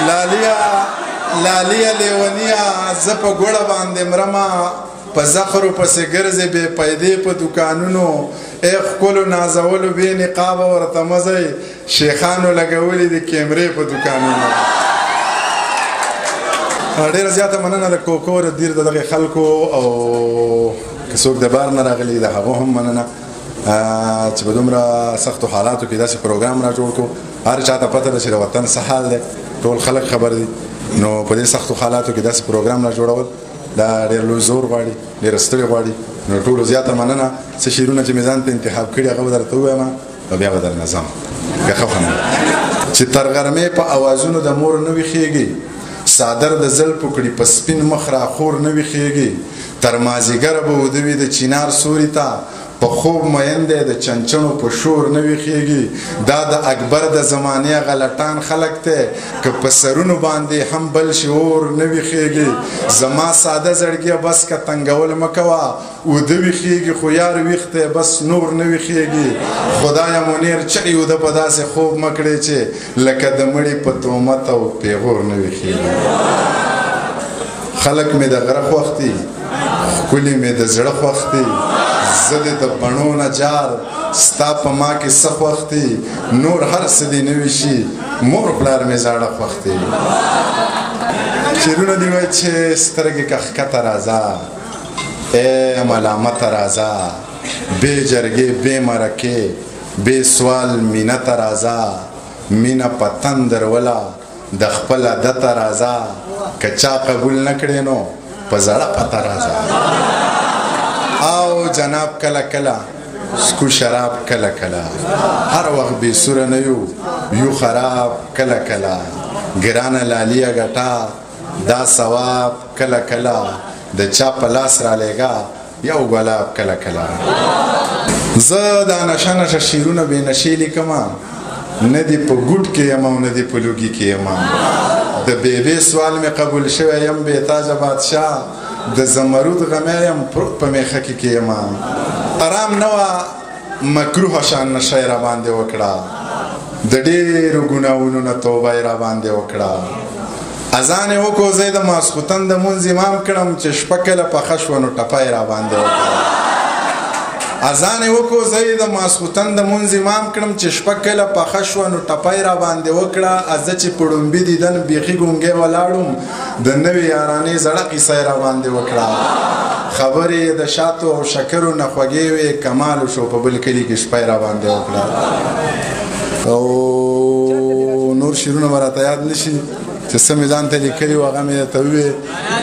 لالیا لالیا لیونیا زه په ګوړه باندې مرمه، په زخرو پسې ګرځې بې پیدې په دوکانونو، ای ښکلو نازولو بې نقابه ورته مه ځئ، شیخانو لګولي دي کیمرې په دوکانونو. ډېره زیاته مننه د کوکو د دیر د دغې خلکو او که څوک د بار نه راغلي د هغو هم مننه چې په دومره سختو حالاتو کې داسې پروګرام را جوړ کړو. هر چا ته پته ده چې د وطن څه حال دی، ټول خلک خبر دي، نو په دې سختو حالاتو کې داسې پروګرام را جوړول دا ډېر لوی زور غواړي، ډېر ستړي غواړي. نو ټولو زیاته مننه. څه شعرونه چې مې ځان ته انتخاب کړي هغه به درته ووایم او بیا به درنه ځم. که ښه خوند چې تر غرمې په اوازونو د مور نه ویښېږي، څادر د زلفو کړي په سپین مخ راخور نه ویښېږي، تر مازیګره به وده وي د چینار سوري ته، په خوب مین دی د چنچڼو په شور نه ویښېږي. دا د اکبر د زمانې غلطان خلک دی که په سرونو باندې هم بل شي اور نه ویښېږي. زما ساده زړګیه بس که تنګول مه کوه، اوده ویښېږي خو یار ویښ دی بس نور نه ویښېږي. خدایه منیر چرې اوده په داسې خوب مه کړې چې لکه د مړي په تومت او پیغور نه ویښېږي. خلک مې د غره خوښ دي، ښکلي مې د زړه خوښ دي، زه دې د بڼو نه جار ستا په ما کې څه خوښ دي، نور هر څه دې نه وي شي مور پلار مې زاړه خوښ دي. شعرونه دي وایي چې سترګې که ښکته راځه، ای ملامته راځه، بې جرګې بې مرکې بې سوال مینه ته راځه، مینه په تندر وله د خپل عادته راځه، که چا قبول نه کړې نو په زړه پته راځه. او جناب کله کله سکو شراب کله کله، هر وخت بې سوره نه یو یو خراب کله کله، ګرانه لالیه ګټه دا ثواب کله کله، د چا په لاس رالیږه یو ګلاب کله کله. زه دا نشه نشه شعرونه بې نشې لیکمه، نه دې په ګوټ کې یم او نه دې په لوګي کې یم. د بې سوال مې قبول شوی یم بې تاجه بادشاه، د زمرود غمی یم پروت په میخه کې کې یم. ارام نه وه مکروه شان نشه یې راباندې وکړه، د ډېرو ګناهونو نه توبه یې راباندې وکړه. اذان یې وکړو زه یې د ماسخوتن د مونځ امام کړم، چې شپه کله پخه شوه نو ټپه یې راباندې وکړه. اذان یې وکړو زه یې د ماسخوتن د مونځ امام کړم، چې شپه کله پخه شوه نو ټپه یې راباندې وکړه. زه چې په ړومبي دیدن بیخي ګونګی ولاړم، د نوې یارانې زړه قیصه یې راباندې وکړه. خبرې یې د شاتو او شکرو نه خوږې وې، کمال شو په بل کلي کې شپه یې راباندې وکړه. او نور شعرونه به راته یاد نه شي چې څه مې ځان ته لیکلي وو هغه مې درته وویې.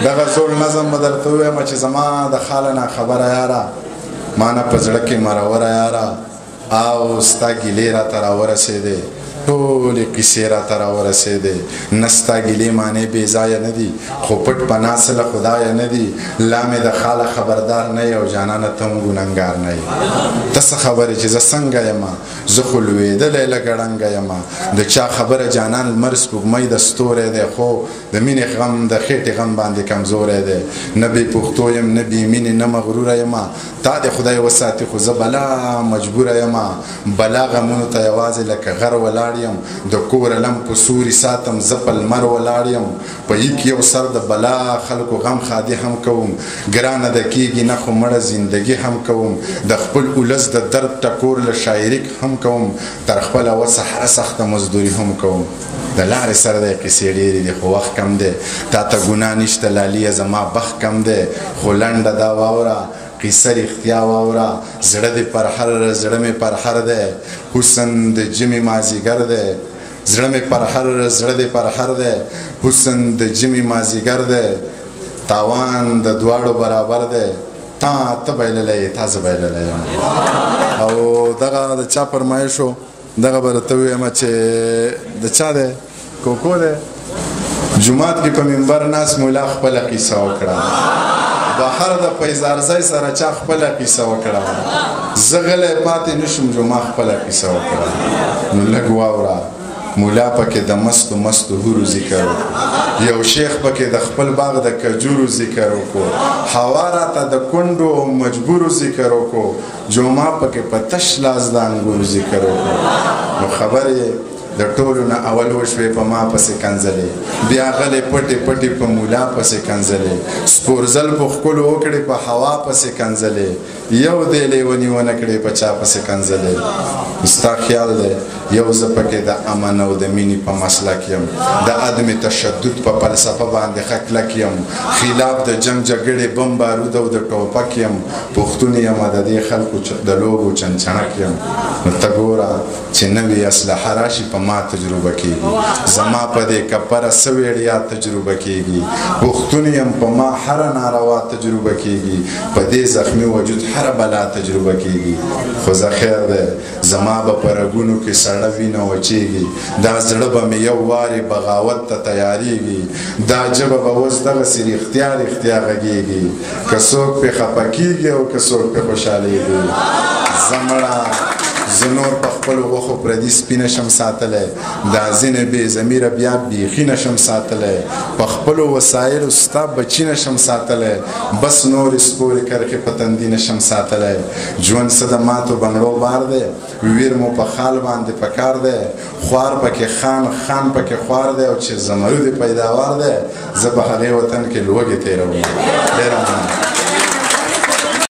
دغه زوړ نظم به درته ووایم چې زما د خاله ناخبره یاره، ما نه په زړه کې مروره یاره، او ستا ګیلې راته راورسېدې، ټولې قیصې راته راورسېدې. نه ستا ګیلې معنې بې ځایه نه دي، خو پټ پناه څه له خدایه نه دي. لا مې د خاله خبردار نه یې او جانانه ته هم ګنهګار نه یې. ته څه خبرې چې زه څنګه یم، زه خو لوېدلی لږه ړنګه یم. د چا خبره جانان لمر سپوږمۍ د ستوری دی، خو د مینې غم د خېټې غم باندې کمزوری دی. نه بې پښتو یم، نه بې مینې، نه مغروره یم، تا دې خدای وساتي خو زه بلا مجبوره یم. بلا غمونو ته یوازې لکه غر ولاړ یم، د کور علم په سوري ساتم، زه په لمر ولاړ یم. په یک یو سر د بلا خلکو غم ښادي هم کوم، ګرانه د کېږي نه خو مړه زندګي هم کوم. د خپل ولس د درد ټکور له شاعري هم کوم، تر خپله وسه هره سخته مزدوري هم کوم. د لارې سره د قیصې ډېرې دي خو وخت کم دی، تا ته ګناه نشته لالیه زما بخت کم دی. خو لنډه دا واوره قیصه رښتیا واوره، زړه دې پرهر زړه مې پرهر دی، حسن د جمې مازیګر دی. زړه مې پرهر زړه دې پرهر دی، حسن د جمې مازیګر دی. تاوان د دواړو برابر دی، تا ته بایللی یې تا زه بایللی یم. او دغه د چا فرمایش و، دغه به درته ووایم چې د چا دی، کوکو دی. جومات کې په منبر ناست مولا خپله قیصه وکړه، بهر د فیضارزی سره چا خپله قیصه وکړه، زه غلی پاتې نشم جمعه خپله قیصه وکړه. نو لږ واوره، مولا پکې د مستو مستو حورو ذکر وکړو، یو شیخ پکې د خپل باغ د کجورو ذکر وکړو، هوا راته د کونډو او مجبورو ذکر وکړو، جمعه پکې په تش لاس د انګورو ذکر وکړو. نو خبر یې د ټولو نه اول وشوې په ما پسې کنځلې، بیا غلې پټې پټې په مولا پسې کنځلې، سپورځل په ښکلو وکړې په هوا پسې کنځلې، یو دی لیوني ونه کړې په چا پسې کنځلې. ستا خیال دی یو زه پکې د امن او د مینې په مسلک یم، د عدم تشدد په فلسفه باندې ښه کلک یم، خلاف د جنګ جګړې بم بارود او د ټوپک یم، پښتون یم د دې خلکو د لوبو چنچڼک یم. نو ته ګوره چې نوې اسلحه راشي په ما تجربه کېږي، زما په دې کپره څه ویړیا تجربه کېږي، پښتون یم په ما هره ناروا تجربه کېږي، په دې زخمي وجود هره بلا تجربه کېږي. خو زه خیر دی، زما به په رګونو کې سړه وینه وچېږي، دا زړه به مې یو وارې بغاوت ته تیارېږي، دا ژبه به اوس دغسې رښتیا رښتیا غږېږي، که څوک پرې خفه کېږي او که څوک پرې خوشحالېږي. زه مړه زه نور په خپلو غوښو پردي سپي نه شم ساتلی، دا ځینې بې ضمیره بیا بیخي نه شم ساتلی، په خپلو وسایلو ستا بچي نه شم ساتلی، بس نورې سپورې کرښې په تندي نه شم ساتلی. ژوند څه د ماتو بنګړو بار دی، ویر مو په خال باندې پکار دی، خوار پکې خان، خان پکې خوار دی، او چې زمرد پیداوار دی، زه په هغې وطن کې لوږې تېروم. ډېره مننه.